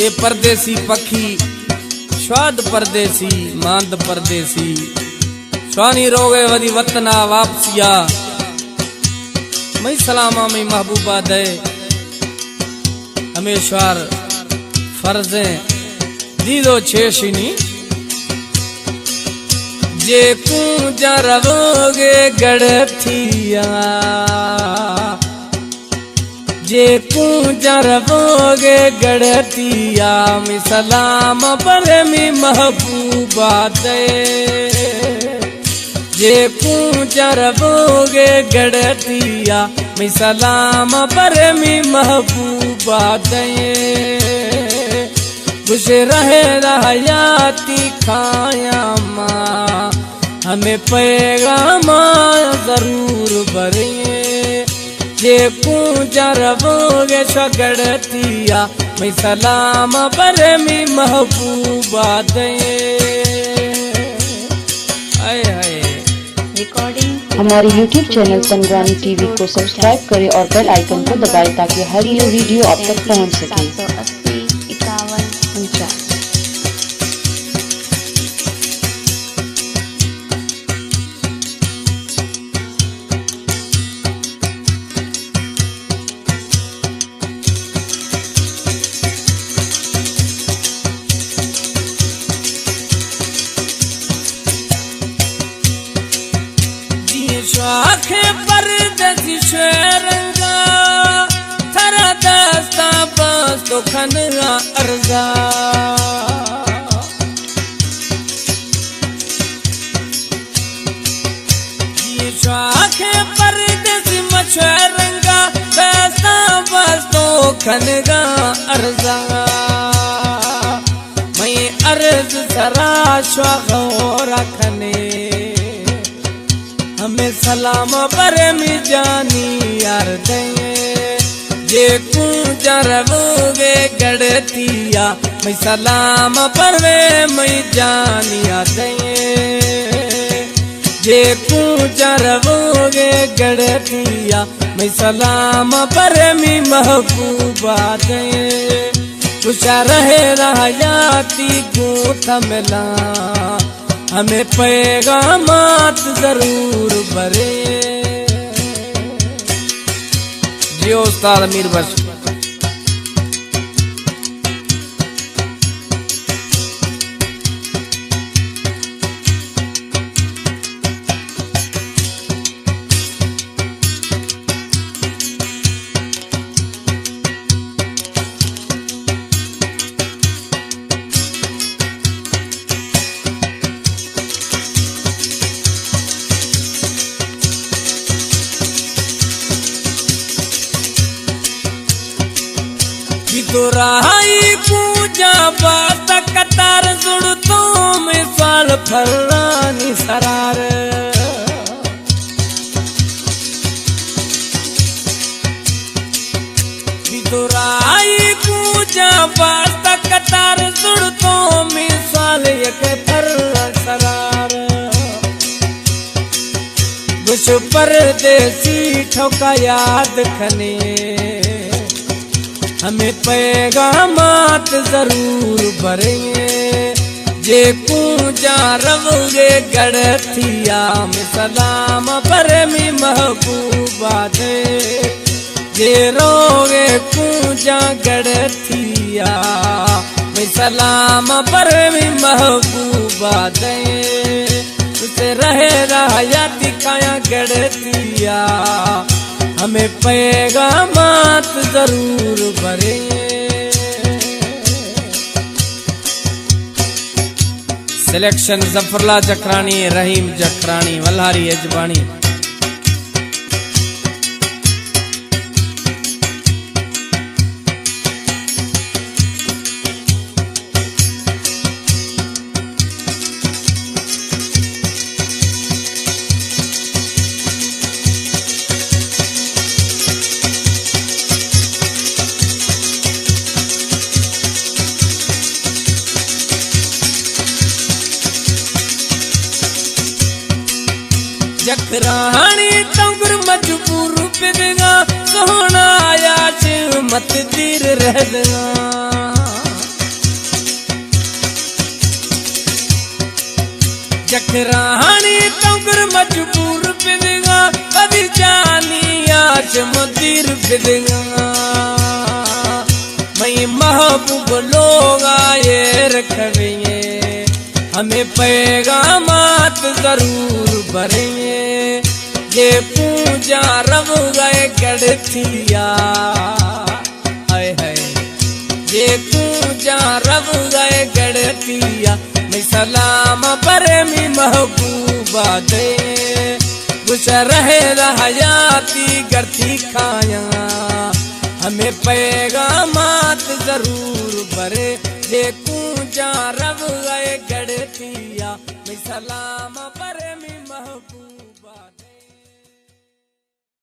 اے پردیسی پکھی، شاد پردیسی، ماند پردیسی، شوانی روگے ودی وطنا واپسیا۔ مئی سلاما مئی محبوبا دئے، ہمیشوار فرضیں دیدو چیشنی۔ جے کوں جا روگے گڑتیا، جے کوں جا روگے گڑتیا، می سلام پر می محبوبا دئے۔ جے کوں جا روگے گڑتیا، می سلام پر می محبوبا دئے۔ گوش رہ رہ یاتی کھایا ماں، ہمیں پیغاما ضرور بریں۔ جے کوں جا روگے شگڑتیا، می سلام پر می محبوبا دئے۔ ہائے ہائے۔ ہمارے یوٹیوب چینل تنگوانی ٹی وی کو سبسکرائب کریں اور بیل آئیکن کو دبائیں تاکہ ہر نئی ویڈیو آپ تک پہنچ سکے۔ جی شاخ پردیسی شعر رنگا، تھرا دستا بس تو کھنگا ارزا۔ جی شاخ پردیسی مچھر رنگا، دستا بس تو کھنگا ارزا۔ مئی عرض سرا شوا غور کھنے، ہمیں سلام پر می جانی یار دئے۔ جے کوں جا روگے گڑتیا، مئی سلام پر وے مئی جانیا دئے۔ جے کوں جا روگے گڑتیا، مئی سلام پر می محبوبا دئے۔ گوش رہ رہ یاتی گوں تھا ملاں، ہمیں پیغامات ضرور بریں۔ جی استاد امیر بخش۔ بی تو راہی پوجا بات قطار زڑتوں میں سال پھرانی سرار۔ بی تو راہی پوجا بات قطار زڑتوں میں سال یک پھر سرار۔ گوش پردیسی ٹھوکا یاد کھنے، ہمیں پیغامات ضرور بریں۔ جے کوں جا روگے گڑتیا، میں سلام پر می محبوبا دئے۔ جے روگے کوں جا گڑتیا، میں سلام پر می محبوبا دئے۔ اسے رہ رہ یاتی کایا گڑتیا، ہمیں پیغامات ضرور بریں۔ سلیکشن ظفر اللہ جکرانی، رحیم جکرانی، ولہاری اجبانی۔ جکرانی تنگر مجبور پدگا، سونا آیا چھ مت دیر رہ دگا۔ راہانی تنگر مجبور بدگا، کبھی جانی آج مدیر بدگا۔ میں محبوب لوگ آئے رکھویں، ہمیں پیغامات ضرور بریں۔ یہ پوجا رو گئے گڑتیا، ہائے ہائے۔ یہ پوجا رو گئے گڑتیا، میں سلام پر می محبوبہ دے۔ گوش رہے دا حیاتی گڑتی کھایا، ہمیں پیغامات ضرور برے۔ یہ پوجا رو گئے گڑتیا، میں سلام